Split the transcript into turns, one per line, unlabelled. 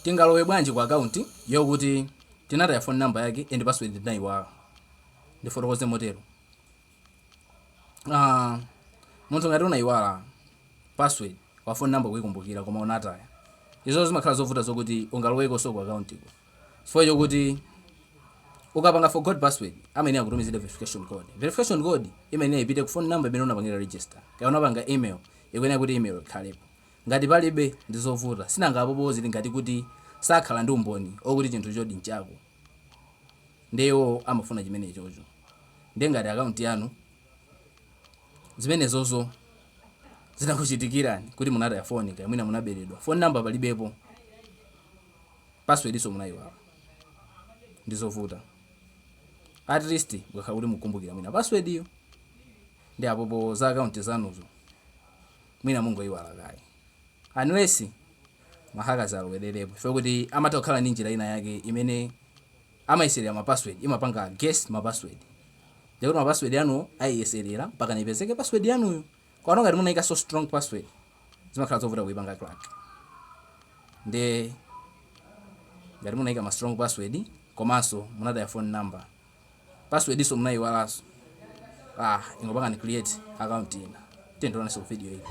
Tingalowe bwanji ku account yokuti tinataya phone number yake and password tinayiwala? Ndifotokoze motero. Munthu ngati unayiwala password kwa phone number kuyikumbukira koma unataya, izo zimakhala zovuta zokuti ungalowekonso ku account iko, chifukwa chokuti ukapanga forgot password amene akutumizira verification code. Verification code imene ipite ku phone number imene unapangira register. Kaya unapanga email, ikuyenera kuti email ikhalepo. Ngati palibe, ndizovuta. Sinangapopo zili ngati kuti sakhala ndi umboni okuti chinthu chodi nchako, ndiwo amafuna chimene chocho. Ndiye ngati account yanu zimenezozo zinakuchitikirani kuti munataya phone, kaya mwina munaberedwa, phone number palibepo, password iso munayiwala, ndizovuta. At least mukakhala kuti mukumbukira mwina password iyo, ndi apopo za account zanuzo mwina mungoyiwala kaye, unless ma hackers alowererepo, chifukwa kuti amatha kukhala ndi njira ina yake imene amayeserera ma password, imapanga guess ma password, ndikuti ma password anu ayiyeserera mpaka nipezeke password yanuyo. Kwano ngati munayika so strong password, zimakhala zovuta kuipanga crack. Ndi ngati munayika ma strong password komanso munataya phone number, password iso munayiwalanso, ah, ingopangani create account ina. Tiyeni tionanso ku video iyi.